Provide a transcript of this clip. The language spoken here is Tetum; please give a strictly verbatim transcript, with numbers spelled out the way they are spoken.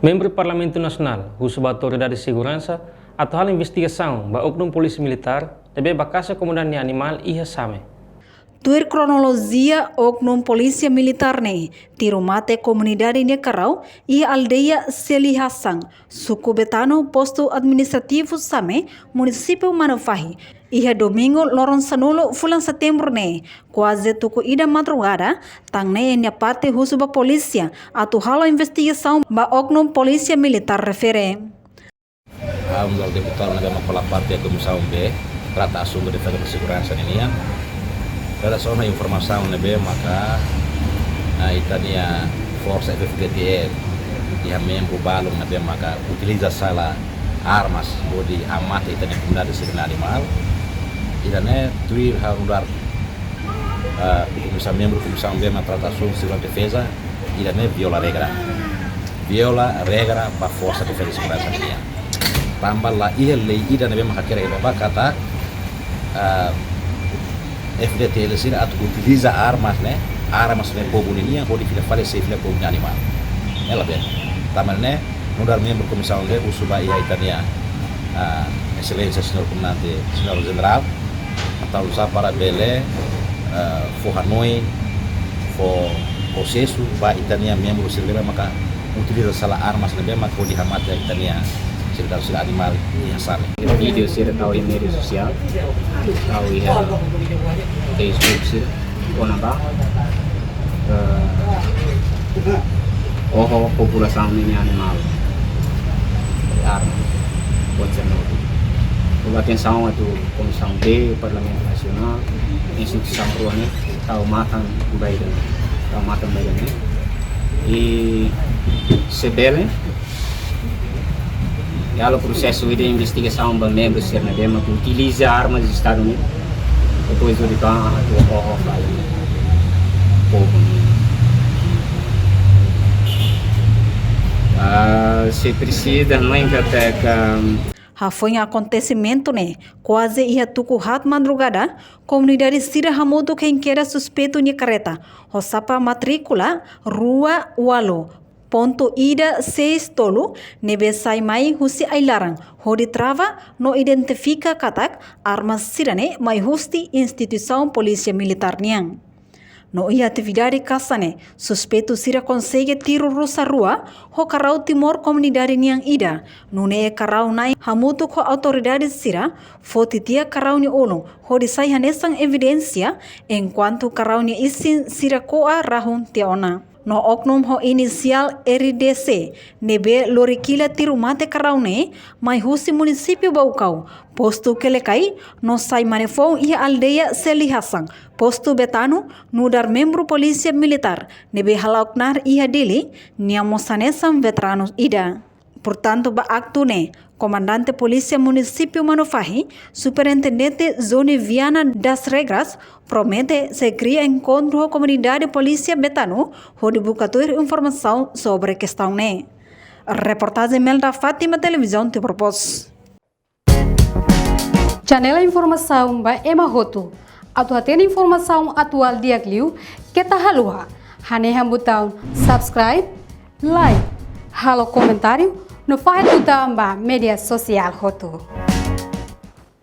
Membru Parlamentu Nasionál husu ba Autoridade Seguransa atu halo investigasaun ba oknum polísia militár ne'ebé bakasa komunidade nia animál iha Same. Tuir kronolojia, oknum polísia militár ne'e tiru mate komunidade nia karau iha aldeia Selihasan, suku Betano, postu administrativu Same, munisípiu Manufahi, iha domingu loron sanulu fulan Setembru ne'e, kuaze tuku ida madrugada, tan ne'e nia parte husu ba polísia atu halo investigasaun ba oknum polísia militár refere. Ha'u nu'udar deputadu ne'ebé mak hola parte Komisaun B, trata asuntu defeza ba seguransa ninian. Relasiona informasaun ne'ebé maka, ah, ita-nia forsa F F D T L iha membru balun ne'ebé maka utiliza sala armas hodi hamate ita-nia komunidade sira-nia animál. Ida-ne'e tuir ha'u nu'udar, ah, komisaun, membru Komisaun B mak trata asuntu seguransa defeza, ida-ne'e viola regra. Viola regra ba forsa defeza seguransa nian. Tanba la iha lei ida ne'ebé mak hakerek ba katak, ah, F D T L sira atu utiliza armas ne'e, armas ne'e povu ninian, hodi fila fali sei fila povu nia animál. Ne'e labele. Tanba ne'e, nu'udar membru Komisaun B husu ba iha ita-nia, ah, Exelénsia Señór Komandante, Señór Jenerál, atu uza para bele, ah, fó hanoin, fó prosesu ba ita-nia membru sira ne'ebé maka utiliza sala armas ne'ebé maka hodi hamate ita-nia sira, sira animál iha Same. Vídeo sira tau iha média sosiál, tau iha Facebook sira, kona-ba, eh, oho populasaun ninia animál. Arma. Pode ser novo. Halo atensaun atu Komisaun B, Parlamentu Nasionál, instituisaun rua ne'e, tau matan ba ida-ne'e, tau matan ba ida-ne'e. I se bele, halo prosesu ida investigasaun ba membru sira ne'ebé mak utiliza armas Estadu nian, depois de ka atu oho fali povu nian. Ah, se presiza, no enkatek, ah, hafoin akontesimentu ne'e, kuaze iha tuku haat madrugada, komunidade sira hamutuk hein kedas suspeitu nia karreta, ho xapa matríkula rua ualu pontu ida seis tolu, ne'ebé sai mai husi ai-laran, hodi trava no identifika katak armas sira-ne'e mai husi instituisaun polísia militár nian. No iha atividade kasa ne'e, suspeitu sira konsege tiru rusa rua ho karau Timor komunidade nian ida, nune'e karau-na'in hamutuk ho autoridade sira foti tiha karau nia ulun hodi sai hanesan evidénsia, enkuantu karau nia isin sira ko'a rahun tiha ona. No oknum ho inisiál R D C, ne'ebé lori kila tiru mate karau ne'e, mai husi munisípiu Baucau, postu Quelicai, no sai mane foun iha aldeia Selihasan, postu Betano, nu'udar membru polísia militár ne'ebé hala'o knaar iha Dili, nia mós hanesan veteranu ida. Portantu, ba aktu ne'e, Komandante Polísia Munisípiu Manufahi, Superintendente Johnny Viana das Regras, promete sei kria enkontru ho komunidade polísia Betano, hodi buka tuir informasaun sobre kestaun ne'e. Reportajen Melda Fátima, Televizaun Timor Post. Janela informasaun ba ema hotu. Atu hatene informasaun atuál di'ak liu, keta haluha hanehan butaun subscribe, like, halo komentáriu, no fahe tutan ba média sosiál hotu.